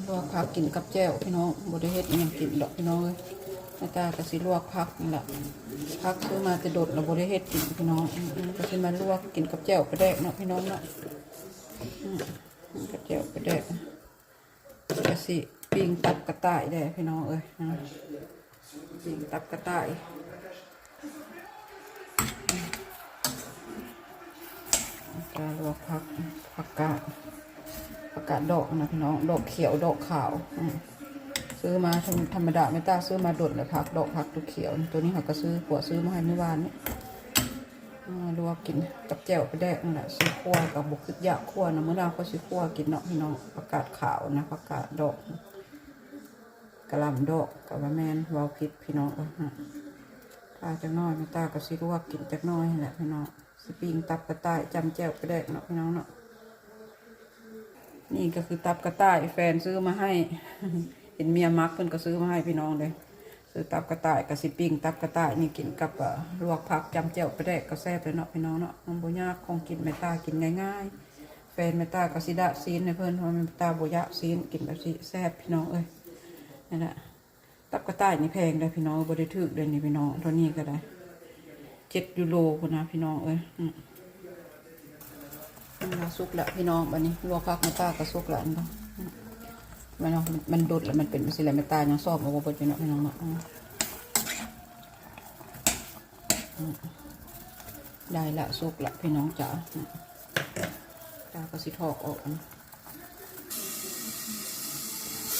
ລວກຜັກກິນກັບແຈ່ວພີ່ນ້ອງ ບໍ່ໄດ້ເຮັດອີ່ຫຍັງກິນດອກພີ່ນ້ອງເອີຍ. ແມ່ຕາກໍຊິລວກຜັກນີ້ລະ ຜັກຊື້ມາແຕ່ດົນລະບໍ່ໄດ້ເຮັດກິນພີ່ນ້ອງ. ອືມ ກໍຊິມາລວກກິນກັບແຈ່ວປາແດກເນາະພີ່ນ້ອງເນາະ. ອືມ ກິນກັບແຈ່ວປາແດກ ກໍຊິປີ້ງຕັບກະຕ່າຍແດ່ພີ່ນ້ອງເອີຍ. ອືມ ປີ້ງຕັບກະຕ່າຍ ກະລວກຜັກ ຜັກກາດ ຜັກກາດດອກນະພີ່ນ້ອງ ດອກຂຽວ ດອກຂາວ. ອືມ ຊື້ມາທຳ ທຳມະດາ ແມ່ຕາຊື້ມາດົນແລ້ວ ຜັກດອກ ຜັກຂຽວ. ໂຕນີ້ເຮົາກໍຊື້ ຜົວຊື້ມາໃຫ້ມື້ວານນີ້. ອືມ ລວກກິນກັບແຈ່ວປາແດກນີ້ແຫຼະ ຊິຂົ້ວກໍບໍ່ຄິດຢາກຂົ້ວນະ. ມື້ໜ້າຂ້ອຍຊິຂົ້ວກິນເນາະພີ່ນ້ອງ ຜັກກາດຂາວນະ ຜັກກາດດອກ ກະຫຼ່ຳດອກ ກໍວ່າແມ່ນ ເວົ້າຜິດພີ່ນ້ອງເອີຍ. ຖ້າຈັກໜ້ອຍ ແມ່ຕາກໍຊິລວກກິນຈັກໜ້ອຍຫັ້ນແຫຼະພີ່ນ້ອງ. ຊິປີ້ງຕັບກະຕ່າຍ ຈ້ຳແຈ່ວປາແດກເນາະພີ່ນ້ອງເນາະ. ນີ້ກໍຄືຕັບກະຕ່າຍ ແຟນຊື້ມາໃຫ້ ເຫັນເມຍມັກ ເພິ່ນກໍຊື້ມາໃຫ້ພີ່ນ້ອງເດ້. ຊື້ຕັບກະຕ່າຍ ກໍຊິປີ້ງຕັບກະຕ່າຍນີ້ກິນກັບ ເອີ ລວກຜັກ ຈ້ຳແຈ່ວປາແດກ ກໍແຊບແລ້ວເນາະພີ່ນ້ອງເນາະ. ມັນບໍ່ຍາກ ຂອງກິນແມ່ຕາກິນງ່າຍໆ. ແຟນແມ່ຕາກໍຊິດາດຊີ້ນໃຫ້ເພິ່ນ ເພາະວ່າແມ່ຕາບໍ່ຢາກຊີ້ນ ກິນແບບຊີ້ແຊບພີ່ນ້ອງເອີຍ. ນັ້ນລະ ຕັບກະຕ່າຍນີ້ແພງເດ້ພີ່ນ້ອງ ບໍ່ໄດ້ຖືກເດ້ນີ້ພີ່ນ້ອງ. ເທົ່ານີ້ກໍໄດ້ເຈັດຢູໂຣພຸ້ນນະພີ່ນ້ອງເອີຍ. ອືມ ອືມ ສຸກລະພີ່ນ້ອງ. ບັດນີ້ລວກຜັກແມ່ຕາກໍສຸກລະ ເຫັນບໍ່? ອືມ ມັນ ມັນດົນລະ ມັນເປັນຈັ່ງຊີ້ລະ ແມ່ຕາຍັງຊອມເອົາບໍ່ເບິດຢູ່ເນາະພີ່ນ້ອງເນາະ. ອືມ ອືມ ໄດ້ລະ ສຸກລະພີ່ນ້ອງຈ໋າ. ອືມ ຕາກໍຊິຖອກອອກ. ອືມ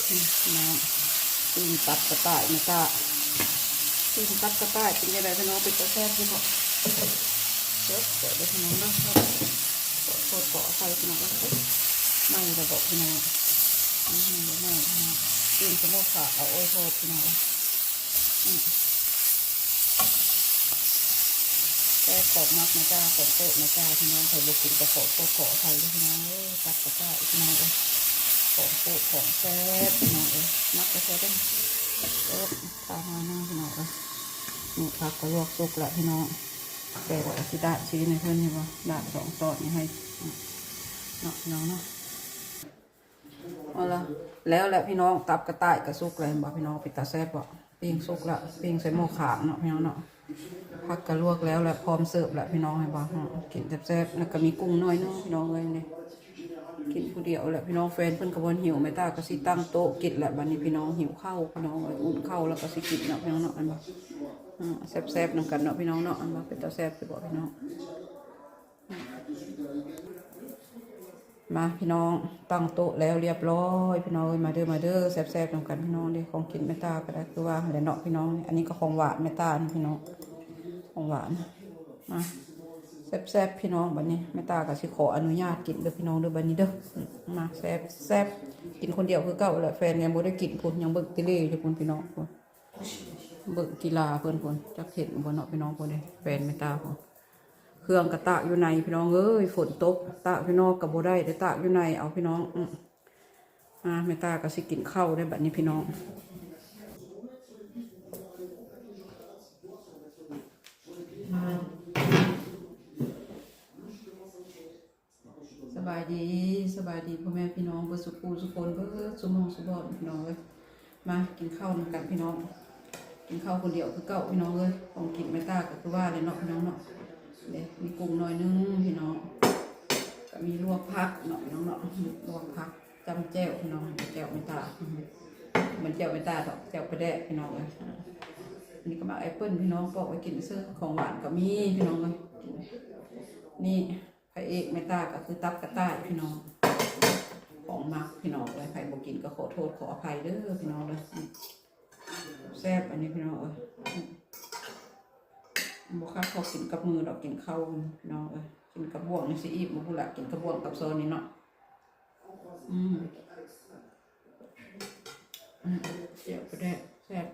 ພີ່ນ້ອງ ປີ້ງຕັບກະຕ່າຍນະ ຕາ ປີ້ງຕັບກະຕ່າຍເປັນຈັ່ງໃດພີ່ນ້ອງ ເປັນຕາແຊບຢູ່ບໍ່? ເດີ ເດີພີ່ນ້ອງເດີ ໂທດ ໂທດ ຂໍອະໄພພີ່ນ້ອງເອີຍ. ເອີ ໄໝ້ລະບໍພີ່ນ້ອງ? ອືມ ບໍ່ໄໝ້ພີ່ນ້ອງ ປີ້ງສະໂມກຂາ ເອົາ ໂອ້ຍ ໂທດພີ່ນ້ອງເອີຍ. ອືມ ແຕ່ຂອງມັກນະຈ້າ ຂອງໂປດນະຈ້າພີ່ນ້ອງ. ໃຜບໍ່ກິນກໍຂໍໂທດຂໍອະໄພເດີພີ່ນ້ອງເອີຍ. ຕັບກະຕ່າຍພີ່ນ້ອງເອີຍ ຂອງໂປດຂອງແຊບພີ່ນ້ອງເອີຍ. ມັກແທ້ໆເດີ ເອີ ຕາມມານຳພີ່ນ້ອງເອີຍ. ນີ້ ຜັກກໍລວກສຸກລະພີ່ນ້ອງ ແຕ່ວ່າຊິດາດຊີ້ນໃຫ້ເພິ່ນ ເຫັນບໍ່? ດາດສອງຕອນນີ້ໃຫ້ເນາະພີ່ນ້ອງເນາະ. ເອົາລະ ແລ້ວແຫຼະພີ່ນ້ອງ ຕັບກະຕ່າຍກະສຸກແລ້ວ ເຫັນບໍ່ພີ່ນ້ອງ? ເປັນຕາແຊບບໍ່? ປີ້ງສຸກລະ ປີ້ງໃສ່ໝໍ້ຂາງເນາະພີ່ນ້ອງເນາະ. ຜັກກະລວກແລ້ວລະ ພ້ອມເສີບລະພີ່ນ້ອງ ເຫັນບໍ່? ກິນແຊບໆ ແລ້ວກະມີກຸ້ງໜ້ອຍໜຶ່ງພີ່ນ້ອງເອີຍ. ນີ້ ກິນຜູ້ດຽວລະພີ່ນ້ອງ ແຟນເພິ່ນກະບໍ່ຫິວ ແມ່ຕາກະຊິຕັ້ງໂຕະກິນລະ. ບັດນີ້ພີ່ນ້ອງຫິວເຂົ້າພີ່ນ້ອງເອີຍ ອຸ່ນເຂົ້າລະກະຊິກິນເນາະພີ່ນ້ອງເນາະ. ເຫັນບໍ່? ອືມ ແຊບໆນຳກັນເນາະພີ່ນ້ອງເນາະ. ເຫັນບໍ່? ເປັນຕາແຊບຢູ່ບໍ່ພີ່ນ້ອງ? ມາພີ່ນ້ອງ ຕັ້ງໂຕະແລ້ວລຽບຮ້ອຍພີ່ນ້ອງເອີຍ. ມາເດີ ມາເດີ ແຊບໆນຳກັນພີ່ນ້ອງເດີ. ຂອງກິນແມ່ຕາກໍໄດ້ຄືວ່າຫັ້ນແຫຼະເນາະພີ່ນ້ອງ. ອັນນີ້ກໍຂອງຫວານແມ່ຕານະພີ່ນ້ອງ ຂອງຫວານ. ມາແຊບໆພີ່ນ້ອງ. ບັດນີ້ແມ່ຕາກໍຊິຂໍອະນຸຍາດກິນເດີພີ່ນ້ອງເດີ ບັດນີ້ເດີ. ມາແຊບໆ ກິນຄົນດຽວຄືເກົ່າແຫຼະ ແຟນຍັງບໍ່ໄດ້ກິນພຸ້ນ ຍັງເບິ່ງເຕເລຢູ່ພຸ້ນພີ່ນ້ອງ. ເບິ່ງກິລາເພິ່ນພຸ້ນ ຈັກເຫັນບໍ່ເນາະພີ່ນ້ອງ. ພຸ້ນເດ້ ແຟນແມ່ຕາພຸ້ນ ເຄື່ອງກະຕາກຢູ່ໃນພີ່ນ້ອງເອີຍ. ຝົນຕົກ ຕາກຢູ່ນອກກະບໍ່ໄດ້ ໄດ້ຕາກຢູ່ໃນເອົາພີ່ນ້ອງ. ອືມ ອ່າ ແມ່ຕາກະຊິກິນເຂົ້າໄດ້ບັດນີ້ພີ່ນ້ອງ. ສະບາຍດີ ສະບາຍດີພໍ່ແມ່ພີ່ນ້ອງເບິດສູ່ຜູ້ສູ່ຄົນ ເບິດສູ່ໝ່ອງສູ່ບ່ອນພີ່ນ້ອງເອີຍ. ມາກິນເຂົ້ານຳກັນພີ່ນ້ອງ ກິນເຂົ້າຄົນດຽວຄືເກົ່າພີ່ນ້ອງເອີຍ. ຂອງກິນແມ່ຕາກໍຄືວ່າແຫຼະເນາະພີ່ນ້ອງເນາະ. ເດ້ ມີກຸ້ງໜ້ອຍໜຶ່ງພີ່ນ້ອງ ກໍມີລວກຜັກເນາະພີ່ນ້ອງເນາະ. ລວກຜັກຈ້ຳແຈ່ວພີ່ນ້ອງ ແຈ່ວແມ່ຕາ ມັນແຈ່ວແມ່ຕາດອກ ແຈ່ວປາແດກພີ່ນ້ອງເອີຍ. ອັນນີ້ກໍໝາກແອັບເປິ້ນພີ່ນ້ອງ ປອກໄວ້ກິນຊື່ ຂອງຫວານກໍມີພີ່ນ້ອງເອີຍ. ນີ້ ພະເອກແມ່ຕາກໍຄືຕັບກະຕ່າຍພີ່ນ້ອງ ຂອງມັກພີ່ນ້ອງເອີຍ. ໃຜບໍ່ກິນກໍຂໍໂທດຂໍອະໄພເດີພີ່ນ້ອງເດີ. ແຊບອັນນີ້ພີ່ນ້ອງເອີຍ ບໍ່ຄັກພໍກິນກັບມືດອກ ກິນເຂົ້າພີ່ນ້ອງເອີຍ. ກິນກັບບ່ວງນີ້ຊິອີ່ມບໍ່ພຸ້ນລະ ກິນກັບບ່ວງກັບຊ້ອນນີ້ເນາະ. ອືມ ອືມ ແຈ່ວປາແດກແຊບ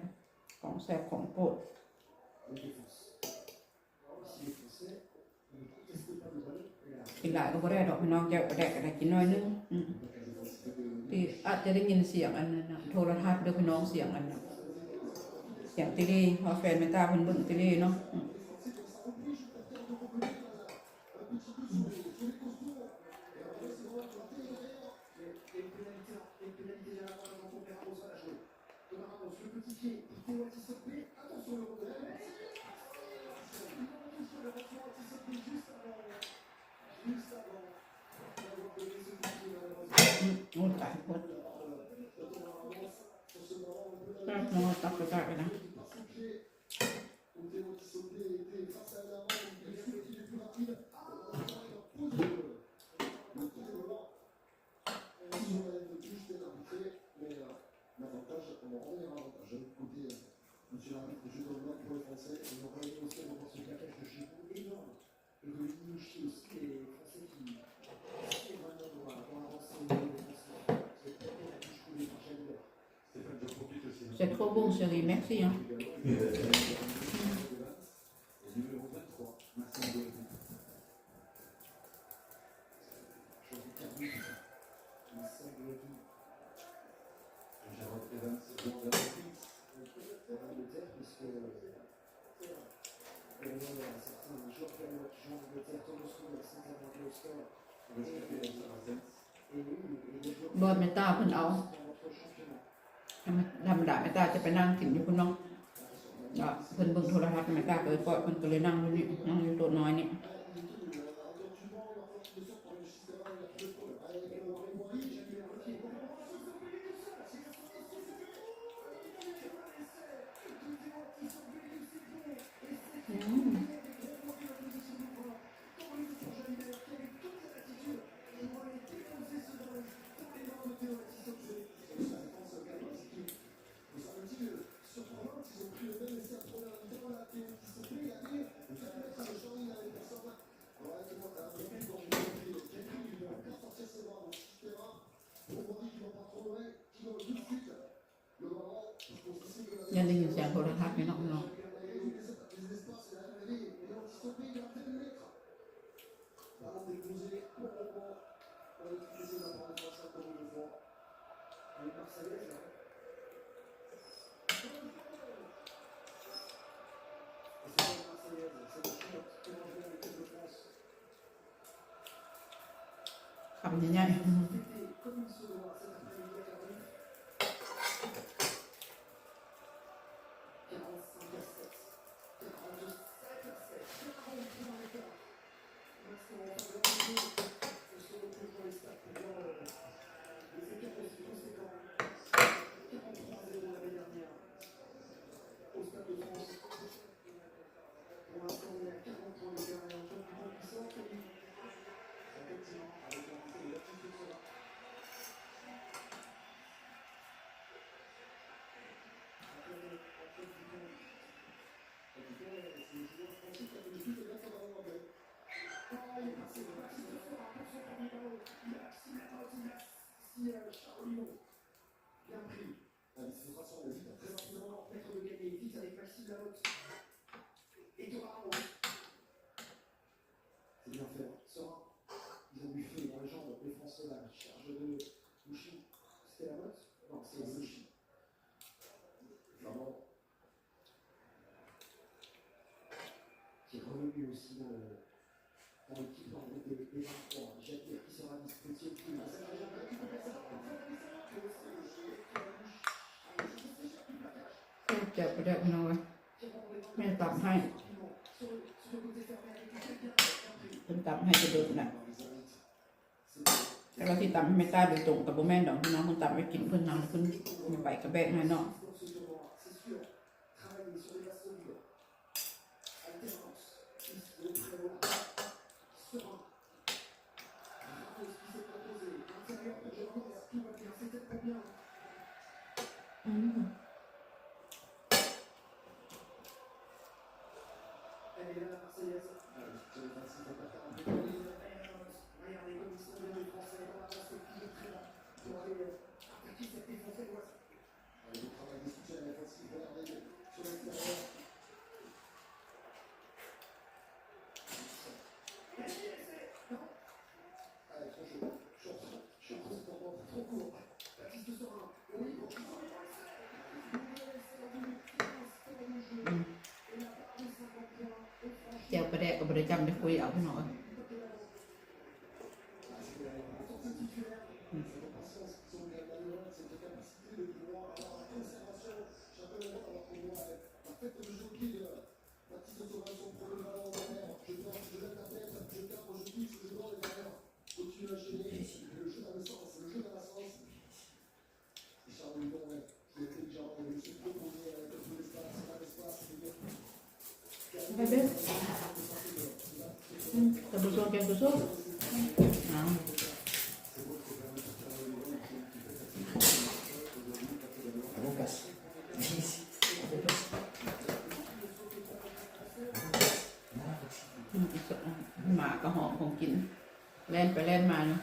ຂອງແຊບຂອງໂປດ. ກິນຫຼາຍກໍບໍ່ໄດ້ດອກພີ່ນ້ອງ ແຈ່ວປາແດກກໍໄດ້ກິນໜ້ອຍໜຶ່ງ. ອືມ ທີ່ອາດຈະໄດ້ຍິນສຽງອັນນັ້ນນະ ໂທລະທັດເດີພີ່ນ້ອງ ສຽງອັນນັ້ນ ສຽງເຕເລ ເພາະວ່າແຟນແມ່ຕາເພິ່ນເບິ່ງເຕເລເນາະ. ອືມ ອືມ ອືມ. ອືມ ໂອ້ ຕາຍ ໂພດ ຕາຍ ໂພດ ຕາຍ ຕາຍ ຕາຍ ນະ. C'est trop bon, chérie, merci, hein. Buat ແມ່ຕາເພິ່ນເອົາ ທຳມະດາແມ່ຕາຈະໄປນັ່ງກິນຢູ່ພຸ້ນເນາະ ແລ້ວເພິ່ນເບິ່ງໂທລະທັດ ແມ່ຕາກໍເລີຍປ່ອຍ ເພິ່ນກໍເລີຍນັ່ງຢູ່ນີ້ ນັ່ງຢູ່ໂຕະນ້ອຍນີ້. ຍັງໄດ້ຍິນສຽງໂທລະທັດຢູ່ເນາະ ພີ່ນ້ອງ. Elle est Marseillaise, hein. Et c'est pas une Marseillaise, c'est la Chine qui revient en équipe de France. ຄຳໃຫຍ່ໆ. Fêter comme il se doit cet après-midi à Cardiff. Quarante-cinq à sept. Quarante-sept à sept. Quarante points d'écart. C'est bien fait, hein. Serein. Ils ont du feu dans les jambes, les Français là. Charge de Mouchi. C'était la Motte ? Non, c'est Mouchi. Vraiment. Qui est revenu aussi dans le, dans l'équipe en groupe des, des vingt-trois. Jacques qui sera dispo. Qui a ແກະປາແດກ ພີ່ນ້ອງເອີຍ ແມ່ຕຳໃຫ້ ເພິ່ນຕຳໃຫ້ແຕ່ດົນນະ ແຕ່ວ່າຊິຕຳໃຫ້ແມ່ຕາໂດຍຕົງກໍບໍ່ແມ່ນດອກພີ່ນ້ອງ ເພິ່ນຕຳໄວ້ກິນເພິ່ນນຳ ເພິ່ນໄປກະແບກໃຫ້ເນາະ. Ừm. ແຈ່ວປາແດກກໍບໍ່ໄດ້ຈ້ຳ ໄດ້ຄຸຍເອົາ ພີ່ນ້ອງເອີຍ. Bebe. Hmm, ta bu son ken tu so? Ah. Lucas. Lucas. Lucas. ໝາກະຫອມຂອງກິນ ແລ່ນໄປແລ່ນມາຢູ່.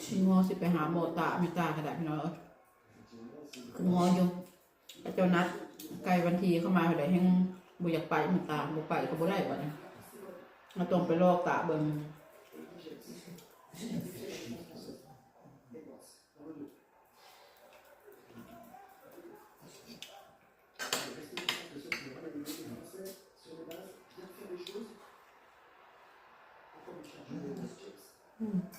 ຊິງໍຊິໄປຫາໝໍຕາ ແມ່ຕາກະໄດ້ພີ່ນ້ອງເອີຍ ຄືງໍຢູ່ ເຂົາເຈົ້ານັດໃກ້ວັນທີເຂົ້າມາ ເຮົາໄດ້ແຮ່ງບໍ່ຢາກໄປ ແມ່ຕາ ບໍ່ໄປກະບໍ່ໄດ້ບັດນີ້ ເຮົາຕ້ອງໄປລອກຕາເບິ່ງ. James.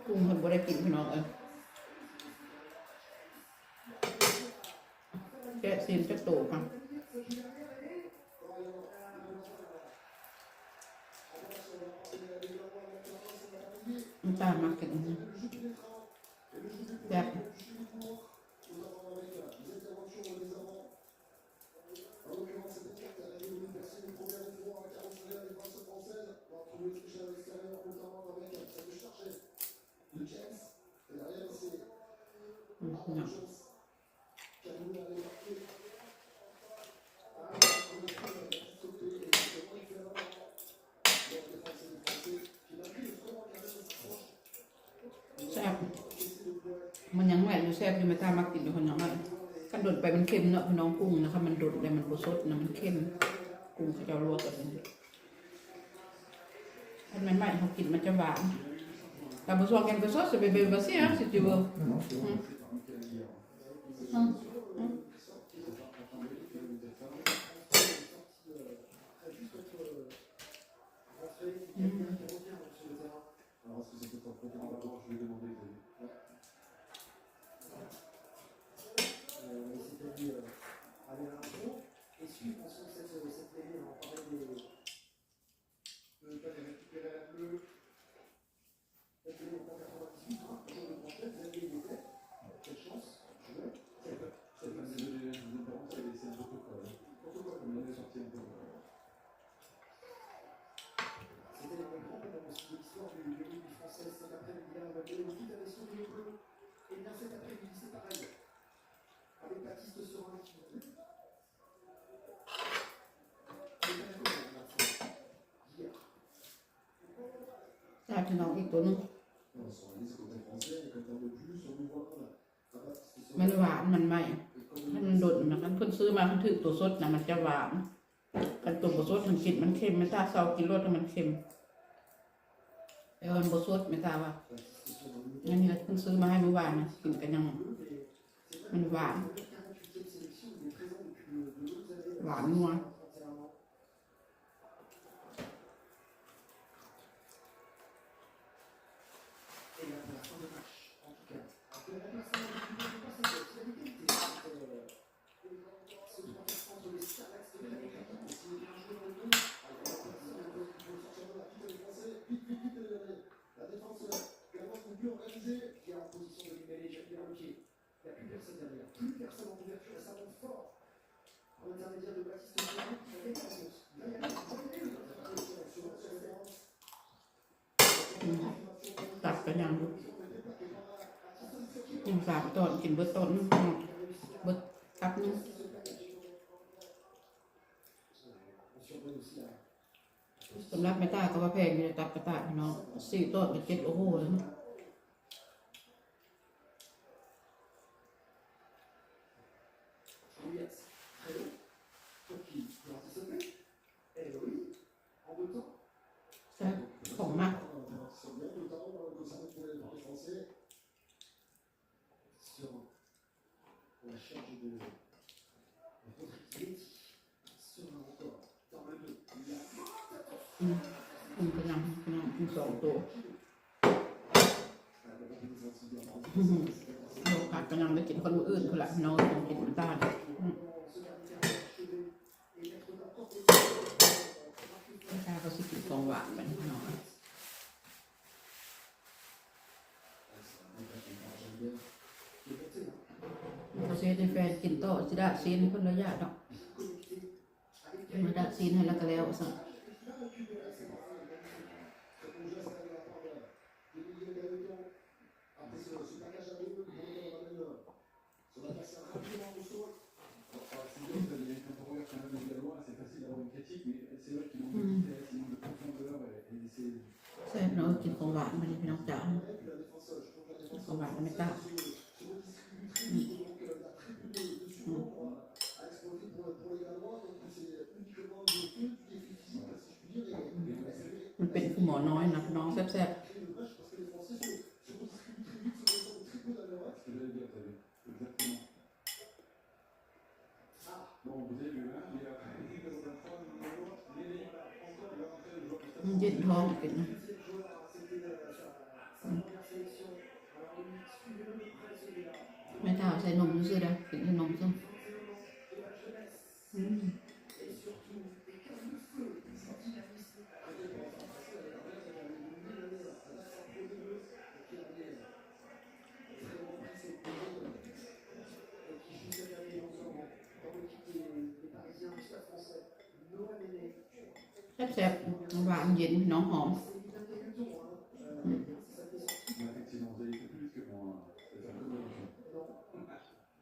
ກຸ້ງເພິ່ນບໍ່ໄດ້ກິນພີ່ນ້ອງເອີຍ. ແກະຊີ້ນຈັກໂຕກະ ຕາມັກກິນ ແຊບ. Chef, ມັນຍັງໃໝ່ຢູ່ ແຊບຢູ່ ແມ່ຕາມັກກິນຢູ່ ຄັນຍັງໃໝ່. ຄັນດົນໄປມັນເຄັມເນາະ ພີ່ນ້ອງ, ກຸ້ງນະ ຄັນມັນດົນແລ້ວມັນບໍ່ສົດນະ ມັນເຄັມ. ກຸ້ງເຂົາເຈົ້າລວກແບບນີ້ ຄັນໃໝ່ໆ ເຮົາກິນມັນຈະຫວານ. ຕາບໍ່ຊອງແກງກໍສົດ bébé, vas-y, hein, si tu veux. C'était un grand moment aussi de l'histoire du, du rugby français cet après-midi-là. Mbappé, tout avait souri au bleu. Et bien cet après-midi, c'est pareil. Avec Baptiste Serin qui... ແຊບພີ່ນ້ອງ ອີກໂຕໜຶ່ງ. ມັນຫວານ ມັນໃໝ່ ຄັນມັນດົນນະ ຄັນເພິ່ນຊື້ມາ ຄັນຖືກໂຕສົດນະ ມັນຈະຫວານ. ຄັນໂຕບໍ່ສົດ ຄັນກິນມັນເຄັມ ແມ່ນຕາເຊົາກິນໂລດ ມັນເຄັມ. ແຕ່ວ່າມັນບໍ່ສົດ ແມ່ນຕາວ່າ ອັນນີ້ເພິ່ນຊື້ມາໃຫ້ມື້ວານນະ ກິນກະຍັງ ມັນຫວານ ຫວານນົວ. ອືມ ຕັບກໍຍັງຢູ່ ກິນສາມຕອນ ກິນເບິດຕອນໜຶ່ງ ເບິດຕັບໜຶ່ງ. ສຳລັບແມ່ຕາກໍວ່າແພງຢູ່ ຕັບກະຕາ ພີ່ນ້ອງ ສີ່ຕອນກໍເຈັດ ໂອ້ໂຫ ແລ້ວ. Très bon. Pour qui ? Pour Arsenal ? Eh oui, en deux temps. ແຊບ ຂອງມັກ. Sur la charge de Rodrigue Letty. Sera encore dans le dos. La frappe, attention. ອືມ ເພິ່ນກຳລັງ ກຳລັງກິນສອງໂຕ. ໂລກາດກຳລັງໄດ້ກິນຄົນມື້ອື່ນພຸ້ນລະ ພີ່ນ້ອງ ຂອງກິນຕ່າງໆ. ອືມ ແມ່ຕາກໍຊິກິນຂອງຫວານບັດນີ້ ພີ່ນ້ອງ. ບໍ່ຊິເຮັດໃຫ້ແຟນກິນຕໍ່ ຊິດາດຊີ້ນໃຫ້ເພິ່ນລະຢ່າດອກ. ມາດາດຊີ້ນໃຫ້ລະກະແລ້ວຊັ້ນ. ແຊບເນາະ ກິນຂອງຫວານມື້ນີ້ພີ່ນ້ອງຈ໋າ ຂອງຫວານແມ່ຕາ. ອືມ ອືມ ມັນເປັນຄືໝໍນ້ອຍນະ ພີ່ນ້ອງ ແຊບໆ. ມັນເຢັນທ້ອງກິນນະ. ອືມ ແມ່ທ້າວໃສ່ນົມຊື່ໆ ເດີ້ ກິນແຕ່ນົມຊ້ຳ. ອືມ ແຊບໆ ຫວານເຢັນ ພີ່ນ້ອງ ຫອມ.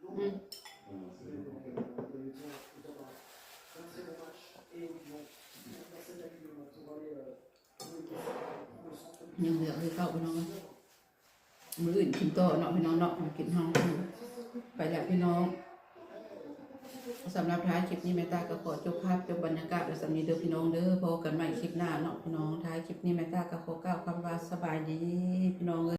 ອືມ ອືມ ຍັງເຫຼືອຄືເກົ່າ ພີ່ນ້ອງເອີຍ. ມື້ອື່ນກິນຕໍ່ເນາະ ພີ່ນ້ອງເນາະ ກິນເຮົາ. ໄປແລ້ວພີ່ນ້ອງ. ສຳລັບທ້າຍຄລິບນີ້ ແມ່ຕາກໍຂໍຈົບພາບ ຈົບບັນຍາກາດໄວ້ສ່ຳນີ້ເດີ້ ພີ່ນ້ອງເດີ້. ພໍ້ກັນໃໝ່ຄລິບໜ້າເນາະ ພີ່ນ້ອງ. ທ້າຍຄລິບນີ້ ແມ່ຕາກໍຂໍກ່າວຄຳວ່າ ສະບາຍດີ ພີ່ນ້ອງເອີຍ.